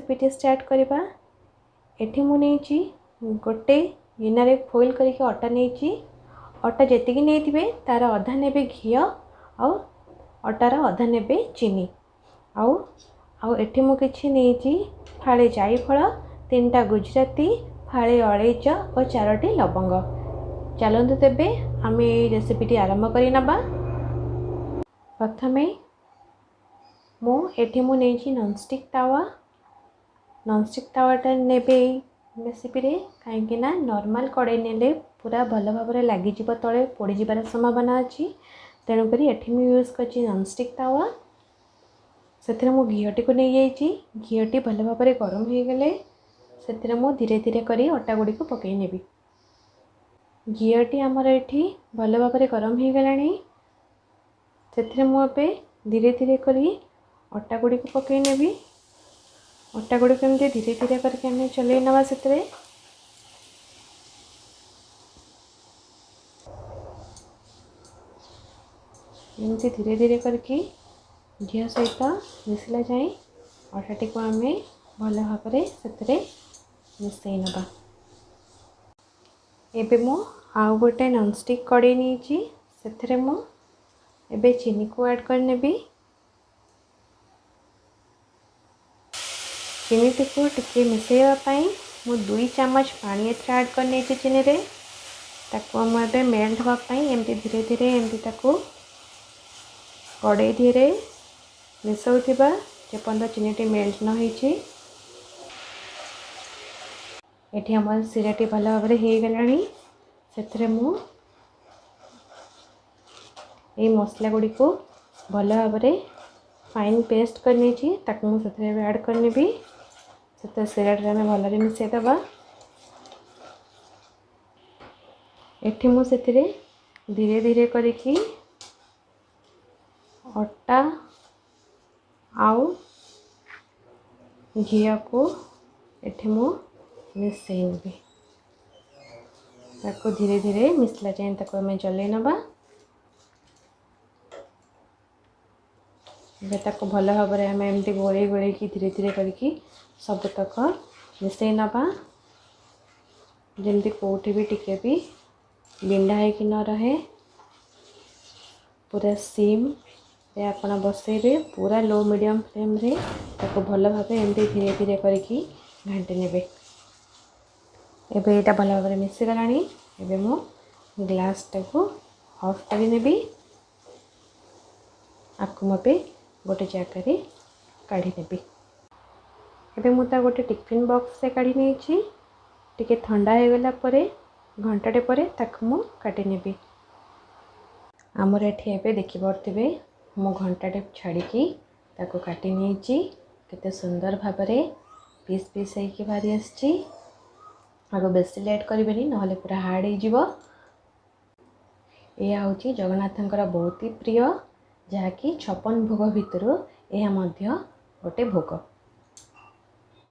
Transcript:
ରେସିପିଟି start କରିବା। ଏଠି ମୁଁ ନେଇଛି ଗୋଟେ ଗିନାରେ ଫୋଇଲ୍ କରିକି ଅଟା ନେଇଛି। ଅଟା ଯେତିକି ନେଇଥିବେ ତାର ଅଧା ନେବେ ଘିଅ ଆଉ ଅଟାର ଅଧା ନେବେ ଚିନି। ଆଉ ଆଉ ଏଠି ମୁଁ କିଛି ନେଇଛି ଫାଳେ ଜାଇଫଳ, 3ଟା ଗୁଜୁରାତି, ଫାଳେ ଅଳେଇଚ ଓ 4ଟି ଲବଙ୍ଗ। ଚାଲନ୍ତୁ ତେବେ ଆମେ ଏଇ ରେସିପିଟି ଆରମ୍ଭ କରିନେବା। ପ୍ରଥମେ ମୁଁ ଏଠି ମୁଁ ନେଇଛି ନନଷ୍ଟିକ୍ ତାୱା। ନନଷ୍ଟିକ୍ ତାୱାଟା ନେବେ ଏଇ ରେସିପିରେ, କାହିଁକି ନା ନର୍ମାଲ୍ କଡ଼େଇ ନେଲେ ପୁରା ଭଲ ଭାବରେ ଲାଗିଯିବ, ତଳେ ପୋଡ଼ିଯିବାର ସମ୍ଭାବନା ଅଛି। ତେଣୁକରି ଏଠି ମୁଁ ୟୁଜ୍ କରିଛି ନନଷ୍ଟିକ୍ ତାୱା। ସେଥିରେ ମୁଁ ଘିଅଟିକୁ ନେଇଯାଇଛି। ଘିଅଟି ଭଲ ଭାବରେ ଗରମ ହୋଇଗଲେ ସେଥିରେ ମୁଁ ଧୀରେ ଧୀରେ କରି ଅଟା ଗୁଡ଼ିକୁ ପକାଇ ନେବି। ଘିଅଟି ଆମର ଏଠି ଭଲ ଭାବରେ ଗରମ ହୋଇଗଲାଣି। ସେଥିରେ ମୁଁ ଏବେ ଧୀରେ ଧୀରେ କରି ଅଟା ଗୁଡ଼ିକୁ ପକାଇ ନେବି। ଅଟା ଗୁଡ଼ିକୁ ଏମିତି ଧୀରେ ଧୀରେ କରିକି ଆମେ ଚଲେଇ ନେବା। ସେଥିରେ ଏମିତି ଧୀରେ ଧୀରେ କରିକି ଘିଅ ସହିତ ମିଶିଲା ଯାଏଁ ଅଟାଟିକୁ ଆମେ ଭଲ ଭାବରେ ସେଥିରେ ମିଶାଇ ନେବା। ଏବେ ମୁଁ ଆଉ ଗୋଟେ ନନଷ୍ଟିକ୍ କଡ଼େଇ ନେଇଛି। ସେଥିରେ ମୁଁ ଏବେ ଚିନିକୁ ଆଡ଼୍ କରିନେବି। ଚିନିଟିକୁ ଟିକେ ମିଶାଇବା ପାଇଁ ମୁଁ 2 ଚାମଚ ପାଣି ଏଥିରେ ଆଡ଼୍ କରିନେଇଛି ଚିନିରେ। ତାକୁ ମୁଁ ଏବେ ମେଲ୍ଟ ହେବା ପାଇଁ ଏମିତି ଧୀରେ ଧୀରେ ଏମିତି ତାକୁ କଡ଼େଇ ଧୀରେ ମିଶାଉଥିବା ଯେପର୍ଯ୍ୟନ୍ତ ଚିନିଟି ମେଲ୍ଟ ନ ହେଇଛି। ଏଠି ଆମର ଶିରାଟି ଭଲ ଭାବରେ ହେଇଗଲାଣି। ସେଥିରେ ମୁଁ ଏଇ ମସଲା ଗୁଡ଼ିକୁ ଭଲ ଭାବରେ ଫାଇନ୍ ପେଷ୍ଟ କରିନେଇଛି, ତାକୁ ମୁଁ ସେଥିରେ ଏବେ ଆଡ଼୍ କରିନେବି। ସେଥିରେ ଶିରାଟିରେ ଆମେ ଭଲରେ ମିଶାଇଦେବା। ଏଠି ମୁଁ ସେଥିରେ ଧୀରେ ଧୀରେ କରିକି ଅଟା ଆଉ ଘିଅକୁ ଏଠି ମୁଁ ମିଶାଇ ନେବି। ତାକୁ ଧୀରେ ଧୀରେ ମିଶିଲା ଯାଏଁ ତାକୁ ଆମେ ଚଲେଇ ନେବା। ଏବେ ତାକୁ ଭଲ ଭାବରେ ଆମେ ଏମିତି ଗୋଳେଇ ଗୋଳେଇକି ଧୀରେ ଧୀରେ କରିକି ସବୁତକ ମିଶାଇ ନେବା, ଯେମିତି କେଉଁଠି ବି ଟିକେ ବି ବିଣ୍ଡା ହେଇକି ନ ରହେ। ପୁରା ସିମ୍ରେ ଆପଣ ବସେଇବେ, ପୁରା ଲୋ ମିଡ଼ିୟମ୍ ଫ୍ଲେମ୍ରେ ତାକୁ ଭଲ ଭାବେ ଏମିତି ଧୀରେ ଧୀରେ କରିକି ଘାଣ୍ଟି ନେବେ। ଏବେ ଏଇଟା ଭଲ ଭାବରେ ମିଶିଗଲାଣି। ଏବେ ମୁଁ ଗ୍ଲାସ୍ଟାକୁ ଅଫ୍ କରିନେବି। ଆକୁ ମୁଁ ଏବେ ଗୋଟେ ଜାଗାରେ କାଢ଼ି ନେବି। ଏବେ ମୁଁ ତା ଗୋଟେ ଟିଫିନ୍ ବକ୍ସରେ କାଢ଼ି ନେଇଛି। ଟିକେ ଥଣ୍ଡା ହେଇଗଲା ପରେ ଘଣ୍ଟାଟେ ପରେ ତାକୁ ମୁଁ କାଟି ନେବି। ଆମର ଏଠି ଏବେ ଦେଖିପାରୁଥିବେ ମୁଁ ଘଣ୍ଟାଟେ ଛାଡ଼ିକି ତାକୁ କାଟି ନେଇଛି। କେତେ ସୁନ୍ଦର ଭାବରେ ପିସ୍ ପିସ୍ ହେଇକି ବାହାରି ଆସିଛି। ଆଗ ବେଶୀ ଲେଟ୍ କରିବେନି, ନହେଲେ ପୁରା ହାର୍ଡ଼ ହେଇଯିବ। ଏହା ହେଉଛି ଜଗନ୍ନାଥଙ୍କର ବହୁତ ହି ପ୍ରିୟ, ଯାହାକି 56 ଭୋଗ ଭିତରୁ ଏହା ମଧ୍ୟ ଗୋଟେ ଭୋଗ।